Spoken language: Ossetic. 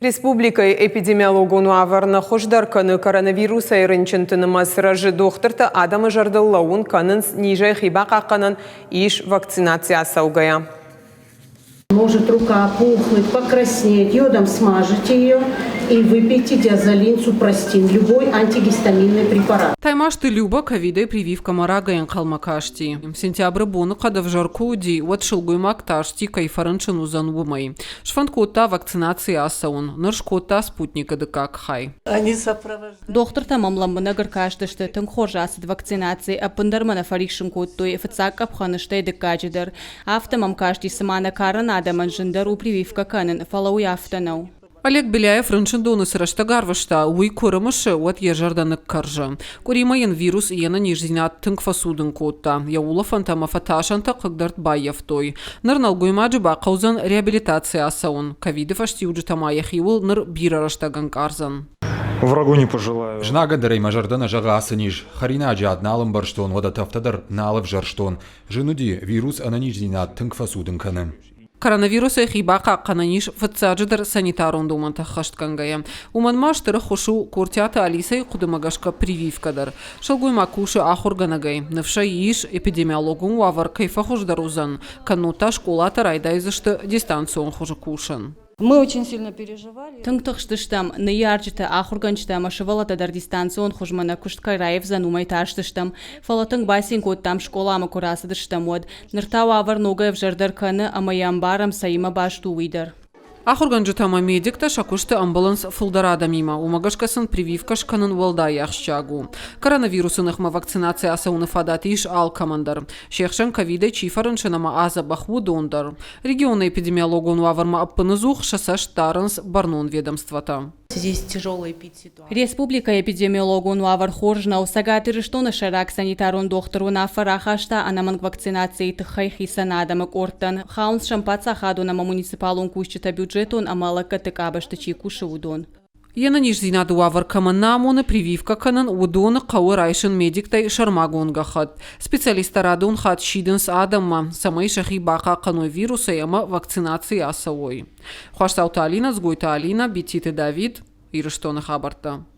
Республикӕйы эпидемиологон уавӕр нӕ хуыздӕр кӕны коронавирусӕй рынчынты нымӕц рӕзы. Дохтыртӕ адӕмы зӕрдыл лӕууын кӕнынц, низӕй хи бахъахъхъӕнӕн ис вакцинаци ацӕугӕйӕ. Может рука опухнуть, покраснеть, йодом смажете ее и выпейте диазолин, супрастин, любой антигистаминный препарат. Таймазты Люба ковидӕй прививкӕмӕ рагӕй ӕнхъӕлмӕ касти. Сентябры боныхъӕд ӕвзӕр куы уыди, уӕд сылгоймаг тарсти, кӕй фӕрынчын уыдзӕн, уымӕй. Сфӕнд кодта вакцинацийы ацӕуын. Ныр скодта спутникы дыккаг хай. Дохтыртӕ мӕм лӕмбынӕг ӕркастысты, тынг хорз ацыд вакцинаци, ӕппындӕр мӕ нӕ фӕриссын кодтой, фыццаг къӕпхӕны, стӕй дыккаджы дӕр. Афтӕ мӕм касти, цыма нӕ карӕн адӕмӕн зындӕр у прививкӕ кӕнын, фӕлӕ уый афтӕ нӕу. Олег Беляев рынчындоны цы рӕстӕг арвыста, уый куы рымысы, уӕд йӕ зӕрдӕ ныккӕрзы. Къуыримӕ йын вирус йе нӕниздзинад тынг фӕцудын кодта, йӕ улӕфӕнтӕ ӕмӕ фӕтасӕнтӕ хъыгдӕрд баййӕфтой. Ныр нӕлгоймаджы бахъӕудзӕн реабилитаци ацӕуын. Ковиды фӕстиуджытӕ ма йӕхиуыл ныр бирӕ рӕстӕг ӕнкъардзӕн. Врагу не пожелаю. Знагӕн дӕр ӕй мӕ зӕрдӕ нӕ зӕгъы ацы низ. Хӕринаджы ад нал ӕмбӕрстон, уӕдӕ тӕфтӕ дӕр нал ӕвзӕрстон. Зын уыди, вирус ӕнӕниздзинад тынг фӕцудын кӕны. Коронавирусӕй хи бахъахъхъӕнӕн ис фыццаджыдӕр санитарон домӕнтӕ ӕххӕстгӕнгӕйӕ. Уымӕн ма стыр ӕххуыс у Кортиаты Алисӕйы хъуыдымӕ гӕсгӕ прививкӕ дӕр. Сылгоймаг кусы ахуыргӕнӕгӕй. Ныфс ӕй ис, эпидемиологон уавӕр кӕй фӕхуыздӕр уыдзӕн, кӕннод та скъолатӕ райдайдзысты дистанцион хуызы кусын. Мы очень сильно переживали. Тынг тыхстыстӕм, ныййарджытӕ, ахуыргӕнджытӕ ӕмӕ сывӕллӕттӕ дӕр дистанцион хуызмӕ нӕ куыст кӕй раивдзӕн, уымӕй тарстыстӕм. Фӕлӕ тынг бацин кодтам, скъоламӕ куы рацыдыстӕм, уӕд. Ныр та уавӕр ногӕй ӕвзӕрдӕр кӕны ӕмӕ йӕ ӕмбарӕм, цӕимӕ баст у, уый дӕр. Ахуыргӕнджытӕ ӕмӕ медиктӕ сӕ куысты ӕмбӕлынц фылдӕр адӕмимӕ, уымӕ гӕсгӕ сын прививкӕ скӕнын уӕлдай ахсджиаг у. Коронавирусы ныхмӕ вакцинаци ацӕуыны фадат ис алкӕмӕн дӕр. Се хсӕн ковидӕй чи фӕрынчын ӕмӕ адзӕбӕх, уыдон дӕр. Регионы эпидемиологон уавӕрмӕ ӕппыныдзух сӕ цӕст дарынц бӕрнон ведомствотӕ. Республикӕйы эпидемиологон уавӕр хорз нӕу. Цӕгат Ирыстоны сӕйраг санитарон дохтыр уынаффӕ рахаста ӕнӕмӕнг вакцинацийы тыххӕй хицӕн адӕмы къордтӕн. Хауынц сӕм паддзахадон ӕмӕ муниципалон кусджытӕ, бюджетон ӕмӕ лӕггӕдты къабӕзты чи кусы, уыдон. Йе нӕниздзинады уавӕр кӕмӕн нӕ амоны прививкӕ кӕнын, уыдоны хъӕуы райсын медиктӕй сӕрмагонд гӕххӕтт. Специалисттӕ радон хатт сидынц адӕммӕ, цӕмӕй сӕхи бахъахъхъӕной вирусӕй ӕмӕ вакцинацийы ацӕуой. Хуасдзауты Алинӕ, Дзгойты Алинӕ, Бититы Давид, Ирыстоны хабӕрттӕ.